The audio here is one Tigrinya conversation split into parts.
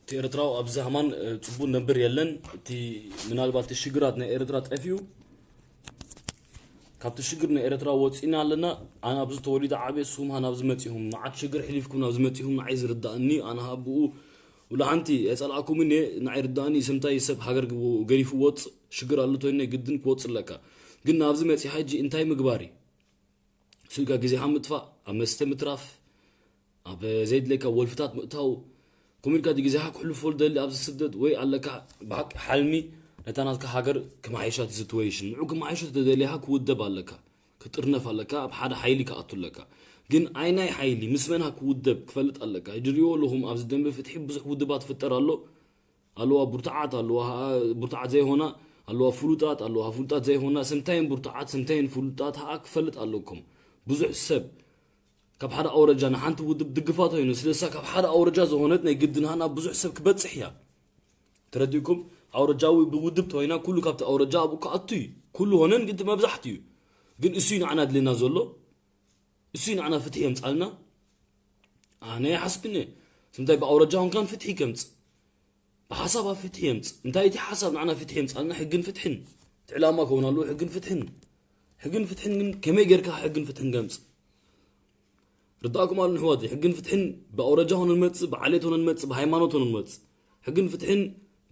እቲ ኤርትራዊ ኣብዚ ሃማን ጽቡን ነብር የለን። እቲ ምናልባት እቲ ሽግራት ናይ ኤርትራ ጠፊኡ ካብቲ ሽግር ናይ ኤርትራ ወፂና ኣለና። ኣነ ኣብዚ ተወሊደ ዓብየ ስኹም ሃን ኣብዚ መፂኹም መዓት ሽግር ሕሊፍኩም ኣብዚ መፂኹም ንዓይ ዝርዳእኒ ኣነ ሃብኡ ውላ ሓንቲ የፀላእኩምን እየ ንዓይ ርዳእኒ ስምታይ ሰብ ሃገር ገዲፉ ወፅ ሽግር ኣሎ ተይነ ግድን ክወፅ ኣለካ። ግን ናብዚ መፂ ሓጂ እንታይ ምግባር እዩ? ስልካ ግዜኻ ምጥፋእ ኣብ መስተ ምትራፍ ኣብ ዘይድለካ ወልፍታት ምእታው ኮሚልካ እቲ ግዜኻ ክሕልፎ ደሊ ኣብዚ ስደት ወይ ኣለካ ብሓቂ ሓልሚ ነታ ናትካ ሃገር ክመሓየሻ እቲ situation ንዑ ክመሓየሾ ተደሊኻ ክውደብ ኣለካ። ክጥርነፍ ኣለካ ኣብ ሓደ ሓይሊ ክኣቱ ኣለካ። ግን ኣይናይ ሓይሊ ምስ መና ክውደብ ክፈልጥ ኣለካ። ሕጂ ሪኦ ኣለኹም ኣብዚ ደንበ ፍትሒ ብዙሕ ውድባት ፍጠር ኣሎ። ኣለዋ ብርቱዓት ኣለዋ ብርቱዓት ዘይሆና ኣለዋ ፍሉጣት ኣለዋ ፍሉጣት ዘይሆና ሰምታይን ብርቱዓት ሰምታይን ፍሉጣት ሃኣ ክፈልጥ ኣለኩም። ብዙሕ ሰብ ካብ ሓደ ኣውረጃ ንሓንቲ ውድብ ድግፋት ኮይኑ ስለሳ ካብ ሓደ ኣውረጃ ዝኾነት ናይ ግድን ሃና ብዙሕ ሰብ ክበፅሕ እያ። ተረዲእኩም? ኣውረጃዊ ብውድብ ተወይና ኩሉ ካብቲ ኣውረጃ ኣብኡ ክኣቱ እዩ። ኩሉ ሆነን ግን መብዛሕት እዩ። ግን እሱ እዩ ንዓና ድልና ዘሎ። እሱ እዩ ንዓና ፍትሒ የምፃልና። ኣነ ይሓስብኒ ስምታይ ብኣውረጃ ሆንካን ፍትሒ ከምፅ ብሓሳብ ኣብ ፍትሒ የምፅ እንታይ እቲ ሓሳብ ንዓና ፍትሒ የምፃልና ሕግን ፍትሕን እቲ ዕላማ ከውን ኣለዎ። ሕግን ፍትሕን ሕግን ፍትሕን ግን ከመይ ጌርካ ሕግን ፍትሕን ከምፅ ርዳእኩም ኣሉ ንሕዋት ሕግን ፍትሕን ብኣውረጃ ሆነ ንመፅእ ብዓሌት ሆነ ንመፅእ ብሃይማኖት ሆነ ንመፅእ ሕግን ፍትሕን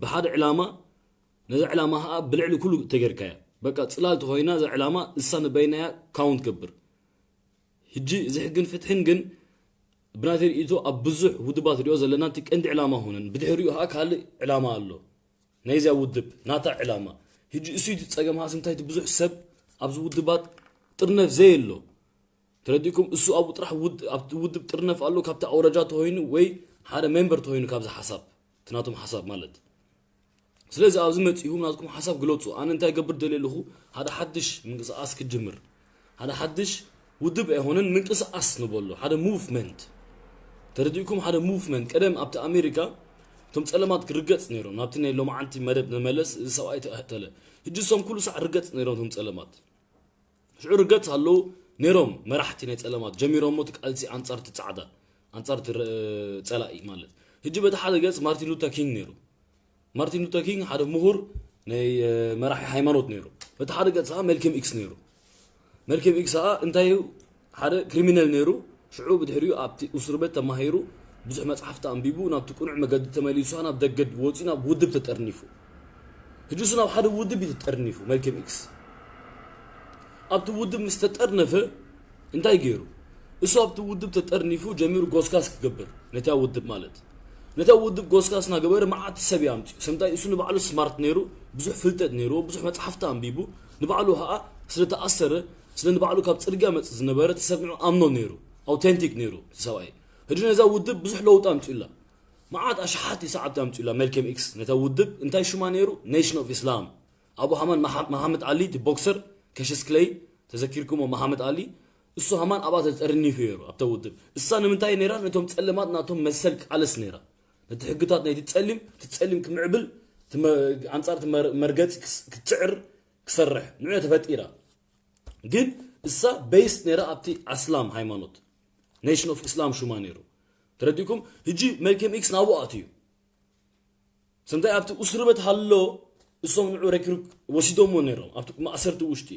ብሓደ ዕላማ ነዛ ዕላማ ከዓ ብልዕሊ ኩሉ ተጌርካያ በቃ ፅላል ተኮይና እዛ ዕላማ እሳ ንበይናያ ካውንት ገብር። ሕጂ እዚ ሕግን ፍትሕን ግን ብናተይ ርእይቶ ኣብ ብዙሕ ውድባት ሪኦ ዘለና እቲ ቀንዲ ዕላማ ሆነን ብድሕሪኡ ከዓ ካልእ ዕላማ ኣሎ ናይዚያ ውድብ ናታ ዕላማ። ሕጂ እሱ እቲ ፀገም ሃስ እንታይ እቲ ብዙሕ ሰብ ኣብዚ ውድባት ጥርነፍ ዘየሎ ተረዲእኩም እሱ ኣብኡ ጥራሕ ውድ- ኣብቲ ውድብ ጥርነፍ ኣሎ ካብቲ ኣውረጃ ተኮይኑ ወይ ሓደ ሜምበር ተኮይኑ ካብዚ ሓሳብ እቲ ናቶም ሓሳብ ማለት ስለዚ ኣብዚ መፂኹም ናትኩም ሓሳብ ግለፁ። ኣነ እንታይ ገብር ደልየ ኣለኹ ሓደ ሓድሽ ምንቅስቃስ ክጅምር ሓደ ሓድሽ ውድብ ኣይኮነን ምንቅስቃስ ንበሎ ሓደ ሙቭመንት ተረዲእኩም ሓደ ሙቭመንት ቀደም ኣብቲ ኣሜሪካ እቶም ፀለማት ክርገፅ ነይሮም ናብቲ ናይ ሎማዓንቲ መደብ ንመለስ እዚ ሰብኣይ ተለ ሕጂ እሶም ኩሉ ሳዕ ርገፅ ነይሮም እቶም ፀለማት ሽዑ ርገፅ ኣለዉ ነይሮም መራሕቲ ናይ ፀለማት ጀሚሮሞ እቲ ቃልሲ ኣንፃር እቲ ፃዕዳ ኣንፃር እቲ ረ- ፀላኢ ማለት ሕጂ በቲ ሓደ ገፅ ማርቲን ሉተር ኪንግ ነይሩ ማርቲን ሉተር ኪንግ ሓደ ምሁር ናይ እ፣ መራሒ ሃይማኖት ነይሩ በቲ ሓደ ገፅ ከዓ መልከም ኢክስ ነይሩ መልከም ኢክስ ከዓ እንታይ እዩ ሓደ ክሪሚነል ነይሩ ሽዑ ብድሕሪኡ ኣብቲ እስር ቤት ተማሂሩ ብዙሕ መፅሓፍቲ ኣንቢቡ ናብቲ ቅኑዕ መገዲ ተመሊሱ ናብ ደገ ወፂኡ ናብ ውድብ ተጠርኒፉ ሕጂ እሱ ናብ ሓደ ውድብ እዩ ተጠርኒፉ መልከም ኢክስ ኣብቲ ውድብ ምስ ተጠርነፈ እንታይ ገይሩ እሱ ኣብቲ ውድብ ተጠርኒፉ ጀሚሩ ጎስጋስ ክገብር ነታ ውድብ ማለት ነታ ውድብ ጎስጋስ እናገበረ መዓት ሰብ ይኣምፅኡ ሰምታይ እሱ ንባዕሉ ስማርት ነይሩ ብዙሕ ፍልጠት ነይርዎ ብዙሕ መፅሓፍቲ ኣንቢቡ ንባዕሉ ከዓ ስለተኣሰረ ስለ ንባዕሉ ካብ ፅርግያ መፅ ዝነበረ ተሰሚዑ ኣምኖ ነይሩ ኣውቴንቲክ ነይሩ እቲ ሰብኣይ ሕጂ ነዛ ውድብ ብዙሕ ለውጢ ኣምፅኡላ መዓት ኣሽሓት ሰዓብቲ ኣምፅኡላ መልከም ኢክስ ነታ ውድብ እንታይ ሽማ ነይሩ ኔሽን ኦፍ ኢስላም ኣቡ ሃማን መሓመድ ዓሊ እቲ ቦክሰር ከሽስ ክለይ ተዘኪርኩሞ መሓመድ ዓሊ እሱ ሃማን ኣብኣ ተጠርኒፉ ነይሩ ኣብታ ውድብ እሳ ንምንታይ ነይራ ነቶም ፀለማት ናቶም መሰል ክቃለስ ነይራ ነቲ ሕግታት ናይቲ ፀሊም እቲ ፀሊም ክምዕብል ኣንፃር መርገፂ ክትፅዕር ክሰርሕ ንዑ ተፈጢራ ግን እሳ በይስ ነይራ ኣብቲ ኣስላም ሃይማኖት ኔሽን ኦፍ ኢስላም ሹማ ነይሩ ተረዲኩም ህጂ መልከም ኢክስ ናብኡ ኣትዩ ሰምታይ ኣብቲ ኡስርበት ሃሎ እሶም ንዑ ረኪሩ ወሲዶሞ ነይሮም ኣብቲ ማእሰርቲ ውሽጢ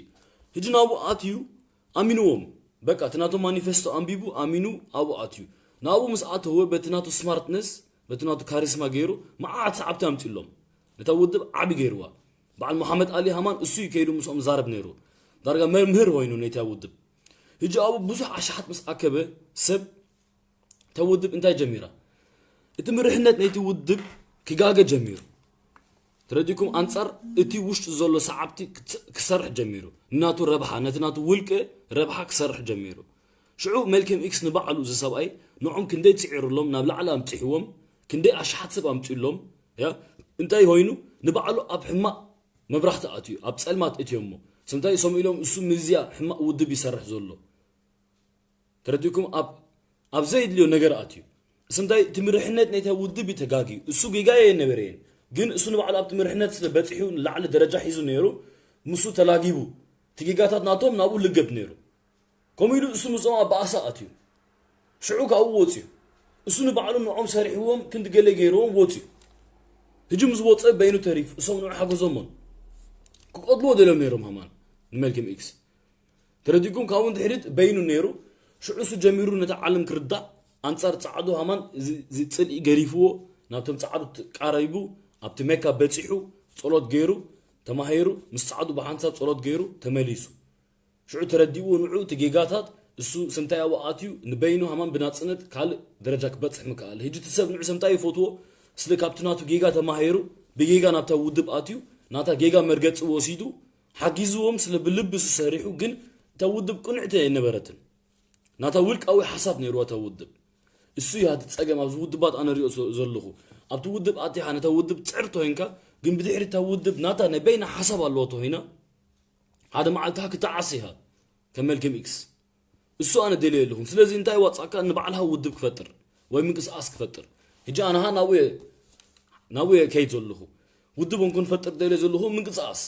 ህጂ ናብኡ ኣትዩ ኣሚንዎም በቃ እቲ ናቶም ማኒፌስቶ ኣንቢቡ ኣሚኑ ኣብኡ ኣትዩ ናብኡ ምስ ኣተወ በቲ ናቱ ስማርትነስ በቲ ናቱ ካሪስማ ገይሩ መዓት ሰዓብቲ ኣምፅሎም ነታ ውድብ ዓቢ ገይርዋ በዓል መሓመድ ኣሊ ሃማን እሱ እዩ ከይዱ ምስኦም ዛረብ ነይሩ ዳርጋ መምህር ኮይኑ ነታ ውድብ ህጂ ኣብኡ ብዙሕ ኣሽሓት ምስ ኣከበ ሰብ እታ ውድብ እንታይ ጀሚራ እቲ ምርሕነት ነይቲ ውድብ ክጋገ ጀሚሩ ተረዲኩም ኣንጻር እቲ ውሽጢ ዘሎ ሰዓብቲ ክሰርሕ ጀሚሩ ንናቱ ረብሓ ነቲ ናቱ ውልቀ ረብሓ ክሰርሕ ጀሚሩ ሽዑ መልከም ኢክስ ንባዕሉ እዚ ሰብኣይ ንዖም ክንደይ ትስዒሩሎም ናብ ላዕሊ ኣምፅሕዎም ክንደይ ኣሽሓት ሰብ ኣምፅሎም እንታይ ኮይኑ ንባዕሉ ኣብ ሕማቅ መብራህቲ ኣትዩ ኣብ ፀልማት እትዮሞ ስምታይ ሰምኡ ኢሎም እሱ ምዝያ ሕማቅ ውድብ ይሰርሕ ዘሎ ተረዲኩም ኣብ ኣብ ዘየድልዮ ነገር ኣትዩ ስምታይ እቲ ምርሕነት ናይታ ውድብ ተጋግዩ እሱ ጌጋ የነበረየን ግን እሱ ንባዕሉ ኣብቲ ምርሕነት ስለ በፂሑ ንላዕሊ ደረጃ ሒዙ ነይሩ ምስኡ ተላጊቡ እቲ ጌጋታት ናቶም ናብኡ ልገብ ነይሩ ከምኡ ኢሉ እሱ ምስኦም ኣብ በኣሳ ኣትዩ ሽዑ ካብኡ ወፅዩ እሱ ንባዕሉ ንዕኦም ሰሪሕዎም ክንዲ ገለ ገይርዎም ወፅዩ። ሕጂ ምስ ወፀ በይኑ ተሪፉ፣ እሶም ንዑ ሓገዞሞን ክቀትልዎ ደልዮም ነይሮም ሃማን ንመልክም ኤክስ። ተረዲኩም ካብኡ ንድሕሪት በይኑ ነይሩ። ሽዑ እሱ ጀሚሩ ነቲ ዓለም ክርዳእ ኣንጻር ጻዕዱ ሃማን እዚ እዚ ጽልኢ ገሪፍዎ ናብቶም ጻዕዱ ቀረቡ። ኣብቲ ሜካ በጺሑ ጸሎት ገይሩ ተማሂሩ ምስ ጻዕዱ ብሓንሳብ ጸሎት ገይሩ ተመሊሱ። ሽዑ ተረዲእዎ ንዑ እቲ ጌጋታት እሱ ስምታይ ኣብኡ ኣትዩ ንበይኑ ሃማን ብናጽነት ካልእ ደረጃ ክበጽሕ ምክኣል። ሕጂ እቲ ሰብ ንዑ ስምታይ ይፈትዎ ስለ ካብቲ ናቱ ጌጋ ተማሂሩ ብጌጋ ናብታ ውድብ ኣትዩ ናታ ጌጋ መርገጺ ወሲዱ ሓጊዝዎም ስለ ብልቢ እሱ ሰሪሑ ግን እታ ውድብ ቅንዕቲ ኣይነበረትን። ናታ ውልቃዊ ሓሳብ ነይርዋ እታ ውድብ። እሱ እዩ እቲ ጸገም ኣብዚ ውድባት ኣነ ሪኦ ዘ- ዘለኹ። ኣብቲ ውድብ ኣቲኻ ነታ ውድብ ጽዕር ተኮይንካ ግን ብድሕሪ እታ ውድብ ናታ ናይ በይና ሓሳብ ኣለዋ ተኮይና ሓደ መዓልቲ ክትዓስ ኢኻ ከም መልክም ኤክስ። እሱ ኣነ ደልየ ኣለኹም። ስለዚ እንታይ ዋጻካ ንባዕልኻ ውድብ ክፈጥር ወይ ምንቅስቃስ ክፈጥር። ሕጂ ኣነኻ ናብኡ እየ ናብኡ እየ ከይድ ዘለኹ። ውድብ እንኩን ፈጥር ደልየ ዘለኹ ምንቅስቃስ።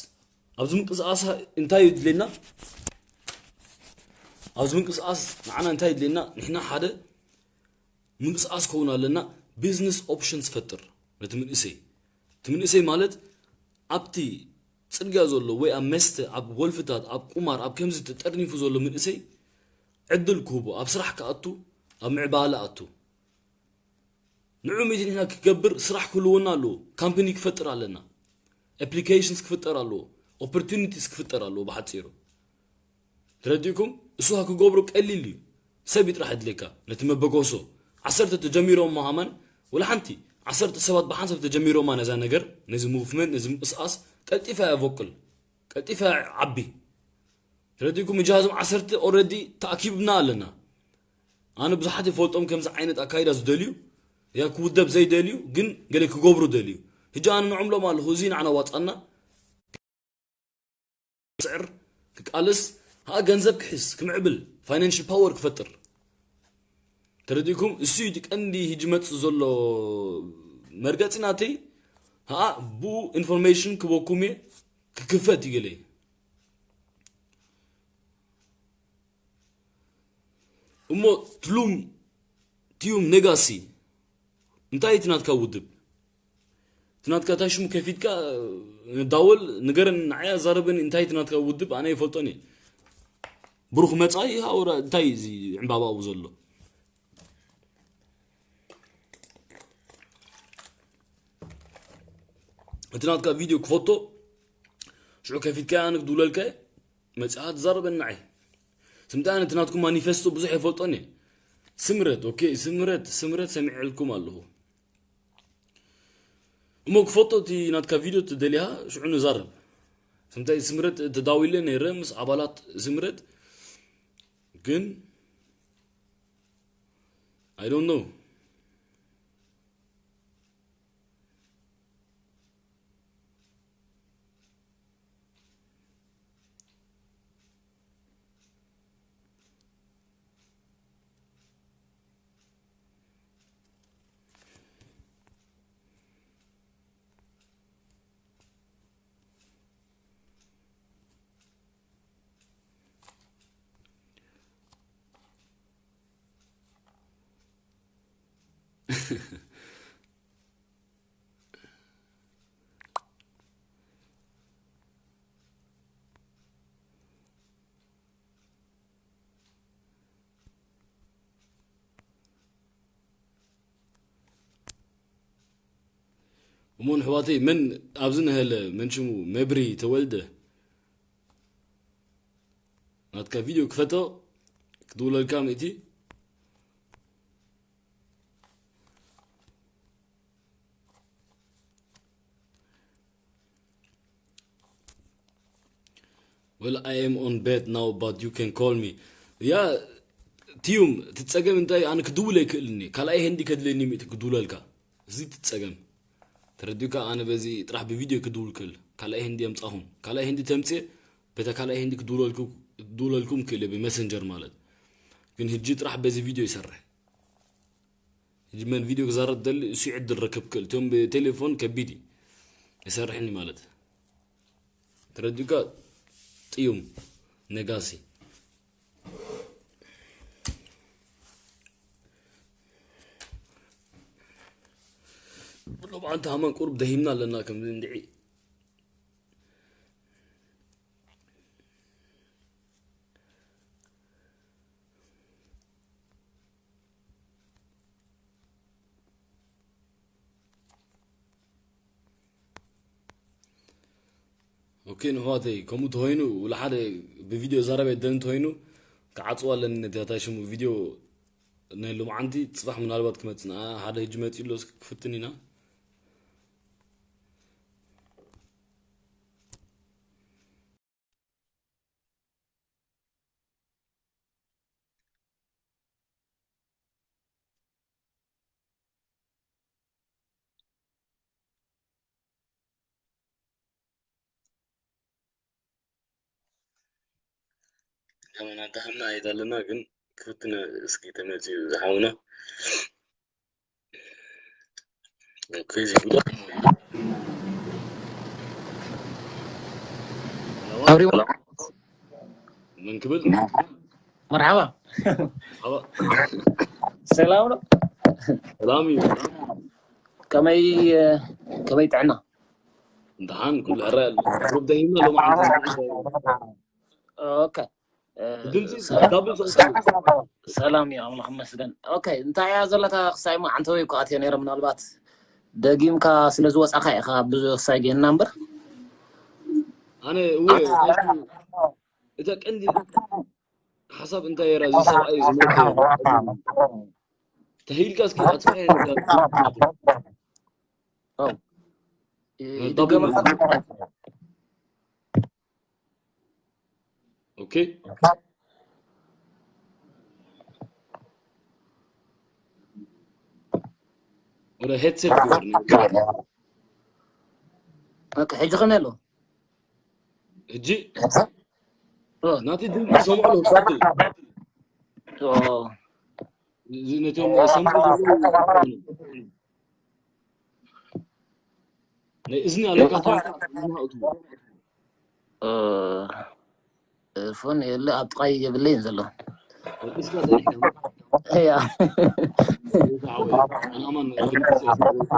ኣብዚ ምንቅስቃስ እንታይ እዩ ድሌና? ኣብዚ ምንቅስቃስ ንዓና እንታይ ድሌና? ንሕና ሓደ ምንቅስቃስ ከውን ኣለና። ቢዝነስ ኦፕሽንስ ፈጥር ነቲ መንእሰይ። እቲ መንእሰይ ማለት ኣብቲ ጽርግያ ዘሎ ወይ ኣብ መስተ፣ ኣብ ወልፍታት፣ ኣብ ቁማር፣ ኣብ ከምዚ ተጠርኒፉ ዘሎ መንእሰይ ዕድል ክህቦ፣ ኣብ ስራሕ ክኣቱ፣ ኣብ ምዕባለ ኣቱ። ንዑ ሚቲ ንሕና ክገብር ስራሕ ክህልወና ኣለዎ። ካምፕኒ ክፈጥር ኣለና። ኣፕሊኬሽንስ ክፍጠር ኣለዎ። ኦፖርቱኒቲስ ክፍጠር ኣለዎ ብሓፂሩ። ተረዲእኩም? እሱ ክገብሮ ቀሊል እዩ። ሰብ ይጥራሕ ኣድልየካ ነቲ መበገሶ ዓሰርተ ተጀሚሮም ሃማን ወላ ሓንቲ ዓሰርተ ሰባት ብሓንሳብ ተጀሚሮማ ነዛ ነገር ነዚ ሙቭመንት ነዚ ምንቅስቃስ ቀልጢፋ እያ ቮቅል ቀልጢፋ እያ ዓቢ። ተረዲእኩም? እጃ እዞም ዓሰርተ ኦረዲ ተኣኪብና ኣለና። ኣነ ብዙሓት ይፈልጦም ከምዚ ዓይነት ኣካይዳ ዝደልዩ ያ ክውደብ ዘይደልዩ ግን ገለ ክገብሩ ደልዩ። ሕጂ ኣነ ንዕምሎም ኣለኹ እዚ ንዓና ዋፃና ስዕር ክቃልስ ሃኣ ገንዘብ ክሕዝ ክምዕብል ፋይናንሽል ፓወር ክፈጥር። ተረዲእኩም? እሱ እዩ እቲ ቀንዲ ሕጂ መፅ ዘሎ መርገፂ ናተይ። ሃኣ ብኡ ኢንፎርሜሽን ክበኩም እየ ክክፈት ይገለ እሞ ትሉም ትዩም ነጋሲ እንታይ እቲ ናትካ ውድብ? እቲ ናትካ እንታይ ሽሙ ከፊትካ ንዳወል ንገረን ንዓይ ኣዛረበኒ እንታይ እቲ ናትካ ውድብ ኣነ ይፈልጦን እየ። ብሩኽ መጻኢ ሃውራ እንታይ እዚ ዕምባባኡ ዘሎ? እቲ ናትካ ቪድዮ ክፈቶ ሽዑ ከፊትካ ኣነ ክድውለልካ እየ። መጽሓ ትዛረበኒ ንዓይ ስምጣን እቲ ናትኩም ማኒፌስቶ ብዙሕ ይፈልጦን እየ። ስምረት ኦኬ ስምረት ስምረት ሰሚዐልኩም ኣለኹ። እሞ ክፈቶ እቲ ናትካ ቪድዮ ትደልያ ሽዑ ንዛረብ። ስምታይ ስምረት ተዳዊለ ነይረ ምስ ኣባላት ስምረት ግን I don't know. እሞ ንሕዋተይ መን ኣብዚ ነሀለ መን ሽሙ መብሪ ተወልደ ናትካ ቪድዮ ክፈቶ ክድውለልካ ምእቲ Well, I am on bed now, but you can call me. ያ ትዩም እቲ ጸገም እንታይ ኣነ ክድውል ኣይክእልን እየ ካልኣይ ህንዲ ከድልየኒ ምእቲ ክድውለልካ እዚ እቲ ጸገም ተረዲካ ኣነ በዚ ጥራሕ ብቪድዮ ክድውል ክእል ካልኣይ ህንዲ የምጻኹም ካልኣይ ህንዲ ተምጽእ በታ ካልኣይ ህንዲ ክድውለልኩም ክእል ብመሰንጀር ማለት ግን ህጂ ጥራሕ በዚ ቪድዮ ይሰርሕ ህጂ መን ቪድዮ ክዛረብ ደሊ እሱ ዕድል ረክብ ክእል እቶም ብቴሌፎን ከቢድ እዩ ይሰርሕኒ ማለት ተረዲካ ጥዩም ነጋሲ ሎምዓንቲ ሃማን ቁሩብ ደሂምና ኣለና ከምዚ እንድዒ። ኦኬ ንሕዋተይ፣ ከምኡ ተኾይኑ፣ ወላ ሓደ ብቪድዮ ዛረብ የደን ተኾይኑ፣ ክዓጽዋ ኣለኒ ነቲ ኣታ ሽሙ ቪድዮ ናይ ሎምዓንቲ። ጽባሕ ምናልባት ክመጽእ፣ ንኣ ሓደ ህጂ መጺኡ ኣሎ፣ እስኪ ክፍትን ኢና። ከመና ደኸምና ኣይዳለና፣ ግን ክፍትን እስኪ ተመጽዩ ዝሓውና። ኦኬ፣ እዚ ጉዳይ ኣውሪዎ። መን ክብል? መርሓባ። መርሓባ። ሰላም ነው? ሰላም እዩ። ከመይ፣ ከመይ ጥዕና? ደሓን፣ ኩሉ ሕራይ ኣሎ። ቁሩብ ደሂምና ሎምዓንቲ። ኦኬ። ድምፂ ሰላም፣ ዳብል ሰላም። ሰላም እዩ፣ ኣምላኽ ይመስገን። ኦኬ፣ እንታይ እያ ዘለታ ክሳይ እሞ ዓንተወይ እኮ ኣትየ ነይረ፣ ምናልባት ደጊምካ ስለ ዝወጻኻ ኢኻ ብዙ ክሳይ ጌና እምበር። ኣነ እወ፣ እታ ቀንዲ ሓሳብ እንታይ እያ፣ እዚ ሰብኣይ ዝሞተ ተሂልካ እስኪ ኣጽፍሐ ኦ፣ እ፣ ዳብል ይድገማ። ኦኬ። ወደ ሄድሴት ግበር። ኦኬ፣ ሕጂ ከመይ ኣሎ? ሕጂ ኦ። ናቲ ድምፂ ሰምዖ ነው። ኦ። እዚ ነቶም ሰምዖ ዘለዉ ናይ እዝኒ ኣለካ፣ እዝኒ ኣእትዎ። እ፣ ፎን የለ፣ ኣብ ጥቓይ የብለይን ዘሎ። እስካ ሰሪሕካ። እያ። ወይታ ዓወይ። ኣናማን ድምፂ ሰሪሕካ።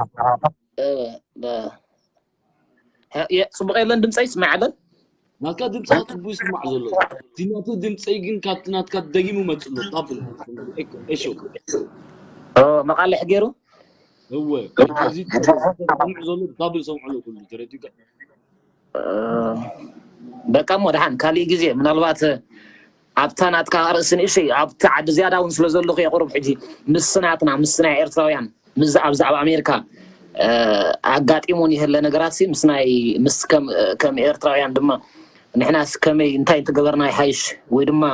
እ፣ ደ-፣ ሀ-፣ የ-፣ ጽቡቕ የለን ድምፀይ፣ ይስማዕ ኣለን? ናትካ ድምፂ ጽቡቅ ይስማዕ ዘሎ። እቲ ናቱ ድምፀይ ግን ካብቲ ናትካ ደጊሙ መፅእ ኣሎ። ዳብል። ኤኮ፣ ኤሾ። ኦ፣ መቃልሕ ገይሩ? እወ። እዚ ሰምዑ ዘሎ ዳብል ሰምዑ ኣሎ ኩሉ። ተረዲእካ? እ፣ በቃ እሞ ደሓን ካሊእ ግዜ ምናልባት ኣብታ ናትካ ርእሲ ንእሽተይ ኣብቲ ዓዲ ዝያዳ እውን ስለ ዘለኹ እየ ቁሩብ ሕጂ ምስ ናትና፣ ምስ ናይ ኤርትራውያን፣ ምስ ኣብዚ ኣብ ኣሜሪካ፣ እ፣ ኣጋጢሙን ይህለ ነገራት ሲ ምስ ናይ፣ ምስ ከም፣ ከም ኤርትራውያን ድማ ንሕናስ ከመይ እንታይ እንተገበርና ይሓይሽ ወይ ድማ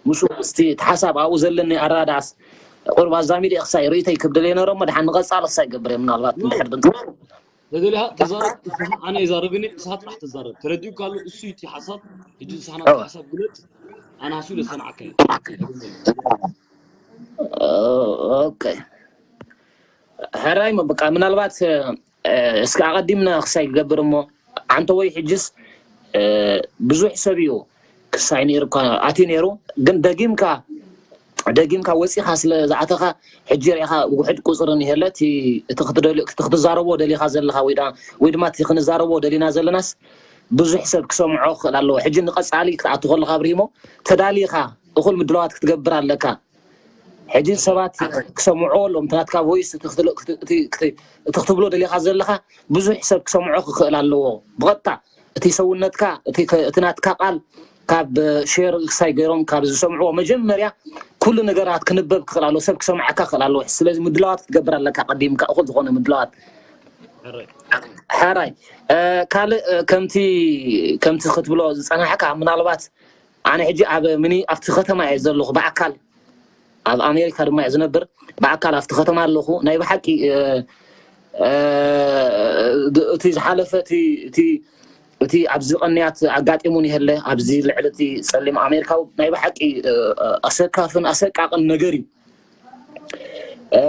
ምስኡ ምስቲ እቲ ሓሳብ ኣብኡ ዘለኒ ኣረዳድኣስ ቁሩብ ኣዛሚደ ክሳይ ርእይተይ ክብደል የነሮ እሞ ደሓን ንቐጻሊ ክሳይ ይገብር እየ ምናልባት እንድሕር ድንቅ ተደሊኻ ተዛረብ፣ ንስኻ ኣነ ይዛረብኒ፣ ንስኻ ጥራሕ ተዛረብ። ተረዲኡካ ኣሎ፣ እሱ እቲ ሓሳብ፣ ሕጂ ንስኻ ናትካ ሓሳብ ግለጽ፣ ኣነ ሃሱ ኢለ ዝሰምዓካ እየ። ኦኬ። ሕራይ እሞ በቃ ምናልባት፣ እ፣ እስኪ ኣቐዲምና ክሳይ ክገብር እሞ፣ ዓንተ ወይ ሕጅስ፣ እ፣ ብዙሕ ሰብ እዩ ክሳይ ነይሩ እኳ ኣትዩ ነይሩ፣ ግን ደጊምካ፣ ደጊምካ ወጺኻ ስለ ዝኣተኻ፣ ሕጂ ርኢኻ ውሑድ ቁጽሪ ንሄለ፣ እቲ፣ እቲ ክትደልዮ፣ እቲ ክትዛረቦ ደሊኻ ዘለኻ ወይ ደኣ፣ ወይ ድማ እቲ ክንዛረቦ ደሊና ዘለናስ ብዙሕ ሰብ ክሰምዖ ክኽእል ኣለዎ። ሕጂ ንቐጻሊ ክትኣቱ ከለኻ ኣብሪሂሞ፣ ተዳሊኻ እኹል ምድላዋት ክትገብር ኣለካ። ሕጂ ሰባት ክሰምዕዎ ኣለዎም። እቲ ናትካ ቮይስ፣ እቲ ክትል-፣ ክት-፣ እቲ ክት-፣ እቲ ክትብሎ ደሊኻ ዘለኻ ብዙሕ ሰብ ክሰምዖ ክኽእል ኣለዎ። ብቐጥታ እቲ ሰውነትካ፣ እቲ ከ-፣ እቲ ናትካ ቃል ካብ ሼር ክሳይ ገይሮም ካብ ዝሰምዕዎ መጀመርያ ኩሉ ነገራት ክንበብ ክኽእል ኣለዎ። ሰብ ክሰምዓካ ክኽእል ኣለዎ። ስለዚ ምድላዋት ክትገብር ኣለካ ቀዲምካ፣ እኹል ዝኾነ ምድላዋት። ሕራይ። እ፣ ካልእ፣ እ፣ ከምቲ፣ ከምቲ ክትብሎ ዝጸናሕካ ምናልባት ኣነ ሕጂ ኣብ ሚኒ-፣ ኣብቲ ከተማ እየ ዘለኹ ብኣካል። ኣብ ኣሜሪካ ድማ እየ ዝነብር። ብኣካል ኣብቲ ከተማ ኣለኹ። ናይ ብሓቂ፣ እ፣ እ፣ ድ-፣ እቲ ዝሓለፈ፣ እቲ፣ እቲ፣ እቲ ኣብዚ ቀንያት ኣጋጢሙኒ ይህለ፣ ኣብዚ ልዕሊ እቲ ጸሊም ኣሜሪካዊ ናይ ብሓቂ፣ እ፣ እ፣ ኣሰካፍን ኣሰቃቕን ነገር እዩ። እ፣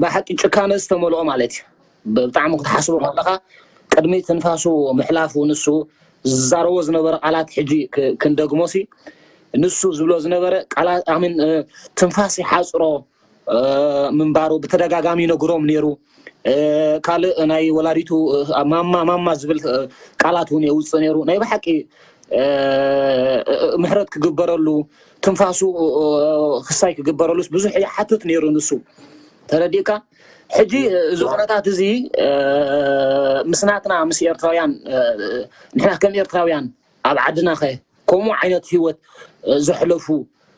ብሓቂ ጭካነ ዝተመልኦ ማለት እዩ። ብጣዕሚ ክትሓስቦ ከለኻ ቅድሚ ትንፋሱ ምሕላፉ ንሱ ዝዛረቦ ዝነበረ ቃላት ሕጂ ክ-፣ ክንደግሞሲ ንሱ ዝብሎ ዝነበረ ቃላት ኣሚን፣ እ፣ ትንፋስ ይሓጽሮ፣ እ፣ ምንባሩ ብተደጋጋሚ ይነግሮም ነይሩ። ካልእ ናይ ወላዲቱ ማማ ማማ ዝብል ቃላት እውን የውፅእ ነይሩ። ናይ ብሓቂ ምሕረት ክግበረሉ፣ ትንፋሱ ክሳይ ክግበረሉስ ብዙሕ ይሓትት ነይሩ ንሱ። ተረዲእካ? ሕጂ እዚ ኩነታት እዚ ምስ ናትና ምስ ኤርትራውያን፣ ንሕና ከም ኤርትራውያን ኣብ ዓድና ከ ከምኡ ዓይነት ህይወት ዘሕለፉ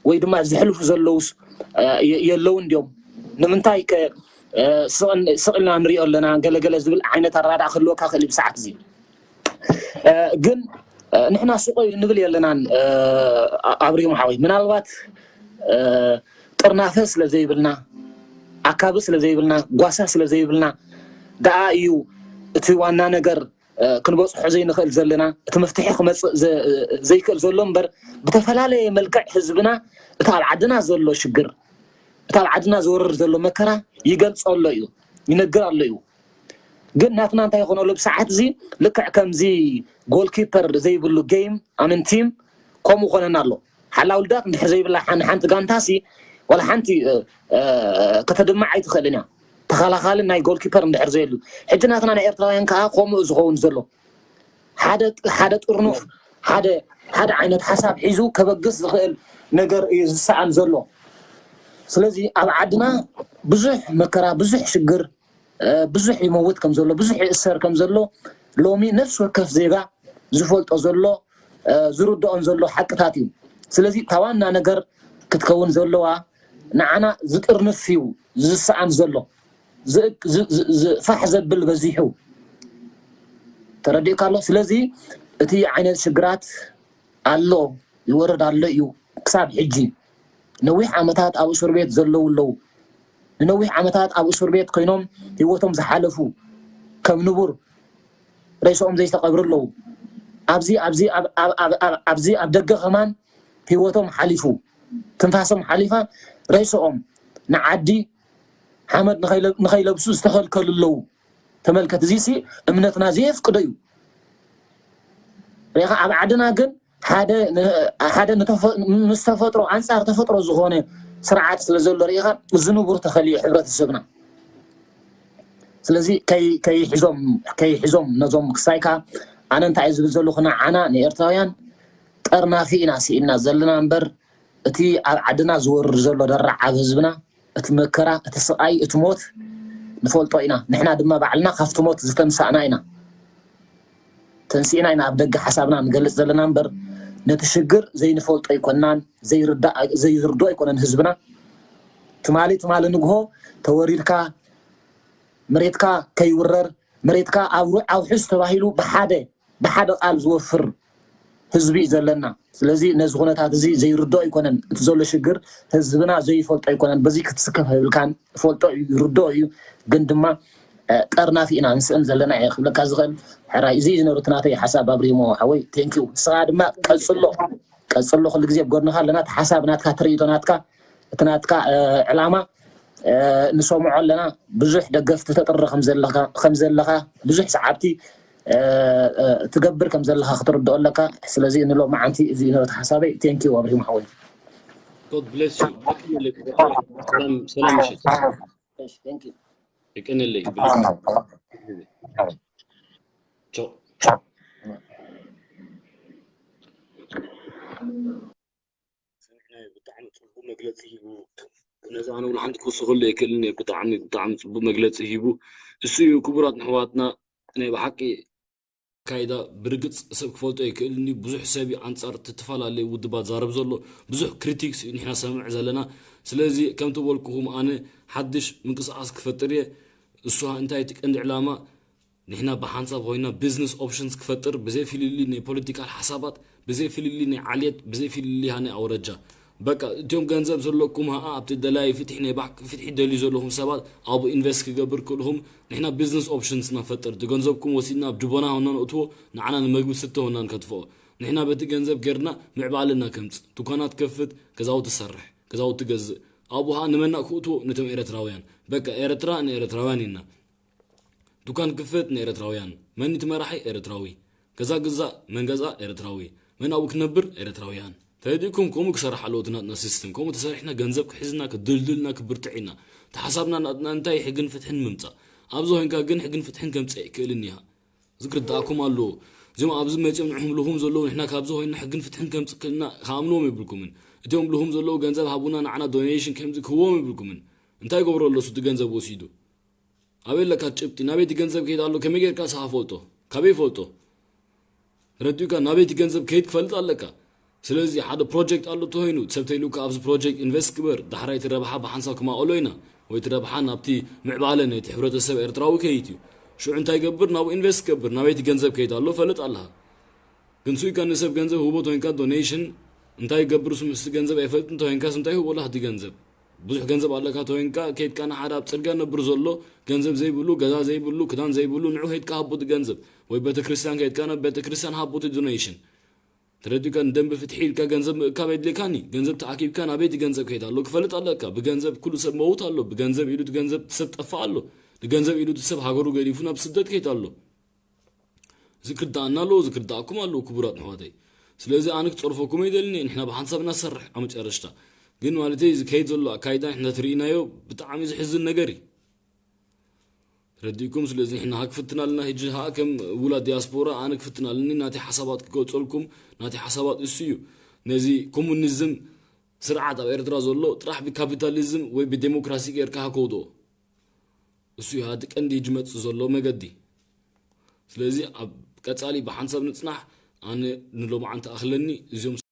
ወይ ድማ ዘሕልፉ ዘለውስ የለውን ድዮም? ንምንታይ ከ ስቕ ኢልና ንሪኦ ኣለና? ገለገለ ዝብል ዓይነት ኣረዳድኣ ክህልወካ ክእል ብሰዓት እዚ። ግን ንሕና ስቕ ንብል የለናን። ኣብሪሙ ሓወይ፣ ምናልባት ጥርናፈ ስለ ዘይብልና፣ ኣካቢ ስለ ዘይብልና፣ ጓሳ ስለ ዘይብልና ደኣ እዩ እቲ ዋና ነገር ክንበፅሖ ዘይንኽእል ዘለና፣ እቲ መፍትሒ ክመፅእ ዘይክእል ዘሎ እምበር፣ ብተፈላለየ መልክዕ ህዝብና እቲ ኣብ ዓድና ዘሎ ሽግር፣ እቲ ኣብ ዓድና ዝወርር ዘሎ መከራ ይገልፆ ኣሎ እዩ፣ ይነግር ኣሎ እዩ። ግን ናትና እንታይ ይኾነሉ ብሰዓት እዚ? ልክዕ ከምዚ ጎልኪፐር ዘይብሉ ጌም ኣምንቲም ከምኡ ኮነና ኣሎ። ሓላ ውልዳት እንድሕር ዘይብላ ሓን ሓንቲ ጋንታሲ ዋላ ሓንቲ ከተድምዕ ኣይትኽእልን እያ፣ ተኸላኻሊ ናይ ጎልኪፐር እንድሕር ዘየሉ። ሕጂ ናትና ናይ ኤርትራውያን ከዓ ከምኡ ዝኸውን ዘሎ። ሓደ ጥርኑፍ ሓደ ሓደ ዓይነት ሓሳብ ሒዙ ከበግስ ዝኽእል ነገር እዩ ዝሰኣን ዘሎ። ስለዚ ኣብ ዓድና ብዙሕ መከራ፣ ብዙሕ ሽግር፣ ብዙሕ ይመውት ከም ዘሎ፣ ብዙሕ ይእሰር ከም ዘሎ ሎሚ ነፍሲ ወከፍ ዜጋ ዝፈልጦ ዘሎ፣ ዝርድኦን ዘሎ ሓቅታት እዩ። ስለዚ እታ ዋና ነገር ክትከውን ዘለዋ ንዓና ዝጥርንፍ እዩ ዝሰኣን ዘሎ። ፋሕ ዘብል በዚሑ ተረዲእካ ኣሎ። ስለዚ እቲ ዓይነት ሽግራት ኣሎ፣ ይወርድ ኣሎ እዩ። ክሳብ ሕጂ ነዊሕ ዓመታት ኣብ እስር ቤት ዘለዉ ኣለዉ። ንነዊሕ ዓመታት ኣብ እስር ቤት ኮይኖም ህይወቶም ዝሓለፉ ከም ንቡር ሬስኦም ዘይተቐብሩ ኣለዉ። ኣብዚ ኣብዚ ኣብዚ ኣብ ደገ ከማን ህይወቶም ሓሊፉ፣ ትንፋሶም ሓሊፋ፣ ሬስኦም ንዓዲ ሓመድ ንኸይለብሱ ዝተኸልከሉ ኣለዉ። ተመልከት፣ እዚሲ እምነትና ዘየፍቅዶ እዩ። ርኢኻ፣ ኣብ ዓድና ግን ሓደ ምስ ተፈጥሮ፣ ኣንጻር ተፈጥሮ ዝኾነ ስርዓት ስለ ዘሎ ርኢኻ፣ እዚ ንቡር ተኸልዩ ሕብረተሰብና። ስለዚ ከይሒዞም ነዞም ክሳይካ፣ ኣነ እንታይ ዝብል ዘለኹ፣ ንዓና ንኤርትራውያን ጠርናፊ ኢና ስኢንና ዘለና እምበር፣ እቲ ኣብ ዓድና ዝወርድ ዘሎ ደራዓብ ህዝብና፣ እቲ መከራ፣ እቲ ስቓይ፣ እቲ ሞት ንፈልጦ ኢና። ንሕና ድማ ባዕልና ካብቲ ሞት ዝተንሳእና ኢና። ተንሲእና ኢና ኣብ ደገ ሓሳብና ንገልጽ ዘለና እምበር፣ ነቲ ሽግር ዘይንፈልጦ ኣይኮንናን፣ ዘይርድኦ ኣይኮነን ህዝብና። ትማሊ ትማሊ ንግሆ ተወሪድካ፣ መሬትካ ከይውረር፣ መሬትካ ኣብ ሩዕ ኣውሕስ ተባሂሉ ብሓደ ብሓደ ቃል ዝወፍር ህዝቢ እዩ ዘለና። ስለዚ ነዚ ኩነታት እዚ ዘይርድኦ ኣይኮነን። እቲ ዘሎ ሽግር ህዝብና ዘይፈልጦ ኣይኮነን። በዚ ክትስከፍ ኣይብልካን፣ ይፈልጦ እዩ፣ ይርድኦ እዩ። ግን ድማ ጠርናፊ ኢና ንስእን ዘለና እየ ክብለካ ዝኽእል። ሕራይ፣ እዚ እዩ ዝነበረ እቲ ናተይ ሓሳብ ኣብሪሞ ሓወይ። ቴንኪዩ። ንስኻ ድማ ቀጽሎ፣ ቀጽሎ፣ ኩሉ ግዜ ኣብ ጎድንኻ ኣለና። እቲ ሓሳብ ናትካ፣ እቲ ርእይቶ ናትካ፣ እቲ ናትካ ዕላማ ንሰምዖ ኣለና። ብዙሕ ደገፍቲ ተጥሪ ከም ዘለኻ፣ ብዙሕ ሰዓብቲ ትገብር ከም ዘለኻ ክትርድኦ ኣለካ። ስለዚ ንሎማዓንቲ እዚ ነበቲ ሓሳበይ። ቴንኪዩ ኣብሪሙ ሓወይ። God bless you። ሰላም ሰላም ምሽት። Thank you። የቀንልይ። ቻው። ብጣዕሚ ጽቡቅ መግለጺ ሂቡ። ነዚ ኣነ እውን ሓንቲ ክውስኸሉ ኣይክእልን እየ። ብጣዕሚ ብጣዕሚ ጽቡቅ መግለጺ ሂቡ። እሱ እዩ ክቡራት ኣሕዋትና ናይ ብሓቂ ኣካይዳ። ብርግጽ ሰብ ክፈልጦ ኣይክእልን እዩ። ብዙሕ ሰብ እዩ ኣንጻር እተፈላለየ ውድባት ዛረብ ዘሎ። ብዙሕ ክሪቲክስ እዩ ንሕና ሰምዕ ዘለና። ስለዚ ከምቲ በልኩኹም ኣነ ሓድሽ ምንቅስቃስ ክፈጥር እየ። እሱ እንታይ እቲ ቀንዲ ዕላማ ንሕና ብሓንሳብ ኮይና ቢዝነስ ኦፕሽንስ ክፈጥር ብዘይ ፍልልይ ናይ ፖለቲካል ሓሳባት፣ ብዘይ ፍልልይ ናይ ዓልየት፣ ብዘይ ፍልልይ ሃ ናይ ኣውረጃ። በቃ እትዮም ገንዘብ ዘለኩም ሃኣ ኣብቲ ደላይ ፍትሒ ናይ ባክ ፍትሒ ደልዩ ዘለኹም ሰባት ኣብኡ ኢንቨስት ክገብር ክእልኹም ንሕና ቢዝነስ ኦፕሽንስ ንፈጥር። እቲ ገንዘብኩም ወሲድና ኣብ ጅቦና ሆና ንእትዎ ንዓና ንመግቢ ስተ ሆና ንከትፍኦ። ንሕና በቲ ገንዘብ ጌርና ምዕባለ እና ከምጽእ። ቱካናት ከፍት፣ ገዛውቲ ሰርሕ፣ ገዛውቲ ገዝእ። ኣብኡ ሃ ንመና ክእትዎ ነቶም ኤረትራውያን። በቃ ኤረትራ ንኤረትራውያን ኢና። ዱካን ክፈት ንኤረትራውያን። መን እቲ መራሒ ኤረትራዊ። ገዛ ግዛእ መን ገዛ ኤረትራዊ። መን ኣብኡ ክነብር ኤረትራውያን። ተረዲእኩም ከምኡ ክሰርሕ ኣለዎ እቲ ናትና ሲስተም። ከምኡ ተሰሪሕና ገንዘብ ክሕዝና ክድልድልና ክብርትዕ ኢና። ተሓሳብና ናትና እንታይ ሕግን ፍትሕን ምምጻእ። ኣብዚ ኮይንካ ግን ሕግን ፍትሕን ከምፅእ ኣይክእልን እያ። እዚ ክርዳእኩም ኣለዎ። እዚኦም ኣብዚ መፂኦም ንዕኹም ልኹም ዘለዉ ንሕና ካብዚ ኮይንና ሕግን ፍትሕን ከምፅእ ክእልና ከኣምንዎም የብልኩምን። እቲኦም ልኹም ዘለዉ ገንዘብ ሃቡና ንዓና ዶኔሽን ከምዚ ክህዎም የብልኩምን። እንታይ ይገብሮ ኣሎ እሱ እቲ ገንዘብ ወሲዱ? ኣበይ ኣለካ ጭብጢ? ናበይ እቲ ገንዘብ ከይድ ኣሎ? ከመይ ጌርካ ስኻ ፈልጦ? ካበይ ፈልጦ? ረዲኡካ ናበይ እቲ ገንዘብ ከይድ ክፈልጥ ኣለካ። ስለዚ ሓደ ፕሮጀክት ኣሎ ተኮይኑ ሰብ ተይሉካ ኣብዚ ፕሮጀክት ኢንቨስት ግበር፣ ዳሕራይ እቲ ረብሓ ብሓንሳብ ክማቐሎ ኢና፣ ወይ እቲ ረብሓ ናብቲ ምዕባለ ናይቲ ሕብረተሰብ ኤርትራዊ ከይት እዩ። ሽዑ እንታይ ገብር? ናብኡ ኢንቨስት ገብር። ናበይ እቲ ገንዘብ ከይድ ኣሎ ፈልጥ ኣለኻ። ግን ስኢካ ንሰብ ገንዘብ ህቦ ተኮይንካ ዶኔሽን እንታይ ገብር? እሱ ምስቲ ገንዘብ ኣይፈልጥ እንተኮይንካስ እንታይ ህቦ ኣለካ እቲ ገንዘብ? ብዙሕ ገንዘብ ኣለካ ተኮይንካ ከይድካ ንሓደ ኣብ ጽርግያ ነብር ዘሎ ገንዘብ ዘይብሉ፣ ገዛ ዘይብሉ፣ ክዳን ዘይብሉ ንዑ ከይድካ ሃቦ እቲ ገንዘብ፣ ወይ ቤተክርስትያን ከይድካ ናብ ቤተክርስትያን ሃቦ እቲ ዶኔሽን። ተረዲኡካ? ንደንቢ ፍትሒ ኢልካ ገንዘብ ምእካብ የድልየካኒ። ገንዘብ ተኣኪብካ ናበይ እቲ ገንዘብ ከይድ ኣሎ ክፈልጥ ኣለካ። ብገንዘብ ኩሉ ሰብ መውት ኣሎ። ብገንዘብ ኢሉ እቲ ገንዘብ ሰብ ጠፋ ኣሎ። ንገንዘብ ኢሉ እቲ ሰብ ሃገሩ ገዲፉ ናብ ስደት ከይድ ኣሎ። እዚ ክርዳእና ኣለዎ፣ እዚ ክርዳእኩም ኣለዎ ክቡራት ኣሕዋተይ። ስለዚ ኣነ ክጸርፈኩም ኣይደልን እየ፣ ንሕና ብሓንሳብ ኢና ንሰርሕ ኣብ መጨረሽታ። ግን ማለተይ እዚ ከይድ ዘሎ ኣካይዳ ንሕና ትርእናዮ ብጣዕሚ ዝሕዝን ነገር እዩ። ረዲእኩም? ስለዚ ንሕና ሀ ክፍትን ኣለና፣ ሕጂ ሀ ከም ውላድ ዲያስፖራ ኣነ ክፍትን ኣለኒ፣ ናተይ ሓሳባት ክገልጸልኩም፣ ናተይ ሓሳባት እሱ እዩ። ነዚ ኮሙኒዝም ስርዓት ኣብ ኤርትራ ዘሎ ጥራሕ ብካፒታሊዝም ወይ ብዴሞክራሲ ጌርካ ሃ ከውድኦ። እሱ እዩ እቲ ቀንዲ ሕጂ መጽእ ዘሎ መገዲ። ስለዚ ኣብ ቀጻሊ ብሓንሳብ ንጽናሕ። ኣነ ንሎማዓንቲ ኣኽለኒ። እዚኦም